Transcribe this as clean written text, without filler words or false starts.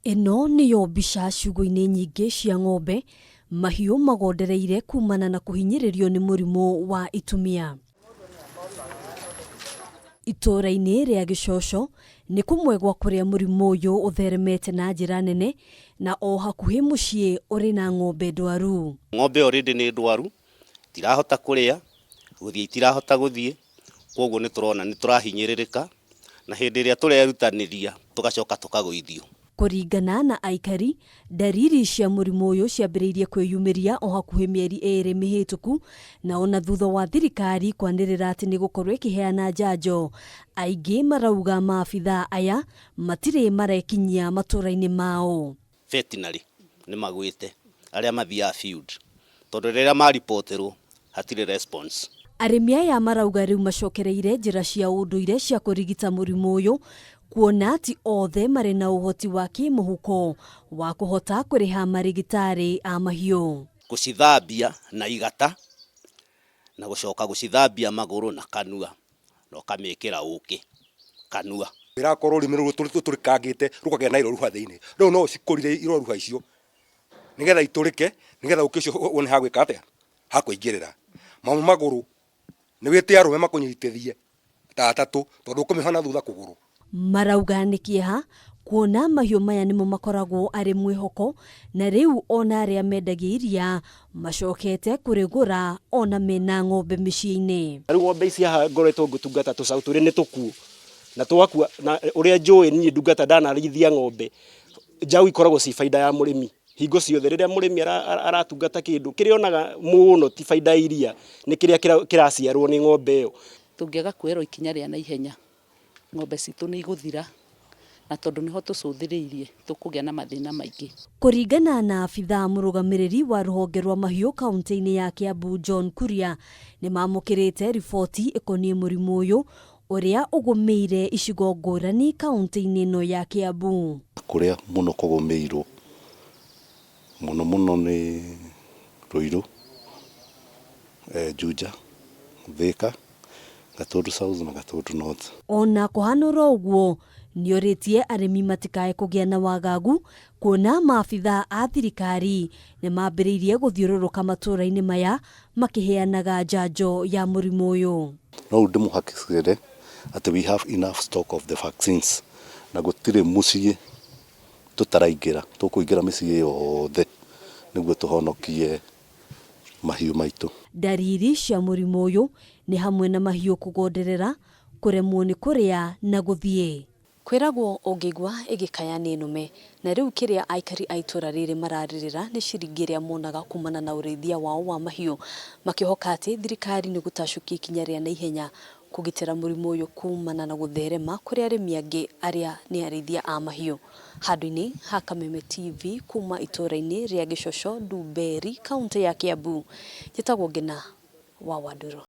Ĩno nĩyo mbica ciugũ-inĩ nyingĩ cia ng'ombe, mahiũ magondereire kumana na kũhinyĩrĩrio nĩ mũrimũ wa itumia. Itũũra-inĩ rĩa Gĩcoco nĩ kũmwe gwa kũrĩa mũrimũ ũyũ ũtheremete na njĩra nene na o hakuhĩ mũciĩ ũrĩ na ng'ombe ndwaru. Ng'ombe already nĩ ndwaru, itirahota kũrĩa, gũthiĩ itirahota gũthiĩ, koguo nĩ tũrona nĩ tũrahinyĩrĩrĩka na hĩndĩ ĩrĩa tũrerutanĩria tũgacoka tũkagũithio. Kũringana na aikari, ndariri cia mũrimũ ũyũ ciambĩrĩirie kwĩyumĩria o hakuhĩ mĩeri ĩrĩ mĩhĩtũku, na ona thutha wa thirikari kwanĩrĩra atĩ nĩ gũkorwo ĩkĩheana njanjo, aingĩ marauga maabithaa aya matirĩ marekinyia matũra-inĩ mao. Veterinary nĩ magwĩte arĩa mathiaga field tondũ rĩrĩa maribotĩrwo hatirĩ response. Arĩmi aya marauga rĩu macokereire njĩra cia ũndũire cia kũrigita mũrimũ ũyũ kuona ti othe marĩ na ũhoti wa kĩmũhuko wa kũhota kũrĩha marĩgĩtarĩ a mahiũ. Gũcithambia na igata na gũcoka gũcithambia magũrũ na kanua na ũkamĩkĩra ũkĩ kanua. Ĩrakorwo rũrĩmĩ rũrũ tũrĩkangĩte rũkagĩa na iroruha thĩinĩ. Rĩu no ũcikũrire iroruha icio nĩgetha itũrĩke, nĩgetha ũkĩ ũcio wone ha gwĩka atĩa, ha kũingĩrĩra. Mamo magũrũ nĩ wĩte arũme makũnyitithie ta atatũ tondũ ũkũmĩoha na thutha kũgũrũ. Marauga nĩ kĩeha kuona mahiũ maya nĩmo makoragwo arĩ mwĩhoko na rĩu ona arĩa mendagia iria macokete kũrĩgũra ona mena ng'ombe mĩciĩ-inĩ. Rĩu ng'ombe ici haha ngoretwo ngĩtungata tũcaũ tũrĩ nĩ tũkuũ na twakua, na ũrĩa njũĩ niĩ ndungata ndanarĩithia ng'ombe, njaũ ikoragwo ci baida ya mũrĩmi hingo ciothe. Rĩrĩa mũrĩmi aratungata kĩndũ kĩrĩa onaga mũno ti baida ya iria, nĩ kĩrĩa kĩraciarwo nĩ ng'ombe ĩyo. Tũngĩaga kuoerwo ikinya rĩa naihenya, ng'ombe citũ nĩ igũthira, na tondũ nĩho tũcũthĩrĩirie tũkũgĩa na mathĩna maingĩ. Kũringana na abithaa mũrũgamĩrĩri wa rũhonge rwa mahiũ kaunti-inĩ ya Kiambu John Kuria, nĩ mamũkĩrĩte riboti ĩkoniĩ mũrimũ ũyũ ũrĩa ũgũmĩire icigo ngũrani kaunti-inĩ ĩno ya Kiambu. Kũrĩa mũno kũgũmĩirwo mũno mũno nĩ Ruiru, Juja, Thika, Gatundu South na Gatundu North. Ona kũhana oro ũguo, nĩorĩtie arĩmi matikae kũgĩa na wagagu kuona maabithaa a thirikari nĩ mambĩrĩirie gũthiũrũrũka matũũra-inĩ maya makĩheanaga njanjo ya mũrimũ ũyũ. No rĩu ndĩmũhakikicĩre atĩ we have enough stock of the vaccines na gũtirĩ mũciĩ tũtaraingĩra, tũkũingĩra mĩciĩ yothe nĩguo tũhonokie mahiũ maitũ. Ndariri cia mũrimũ ũyũ nĩ hamwe na mahiũ kũgonderera, kũremwo nĩ kũrĩa na gũthiĩ. Kwĩragwo ũngĩigua ĩgĩkaya nĩ nũme, na rĩu kĩrĩa aikari a itũra rĩrĩ mararĩrĩra nĩ ciringi ĩrĩa monaga kumana na ũrĩithia wao wa mahiũ, makĩhoka atĩ thirikari nĩ gũtacũkia ikinya rĩa naihenya kũgitĩra mũrimũ ũyũ kumana na gũtherema kũrĩ arĩmi angĩ arĩa nĩ arĩithia a mahiũ. Handũ-inĩ ha Kameme TV kuma itũra-inĩ rĩa Gĩcoco, Ndumberi, kaunti ya Kiambu, njĩtagwo Ngina wa Wandũrũ.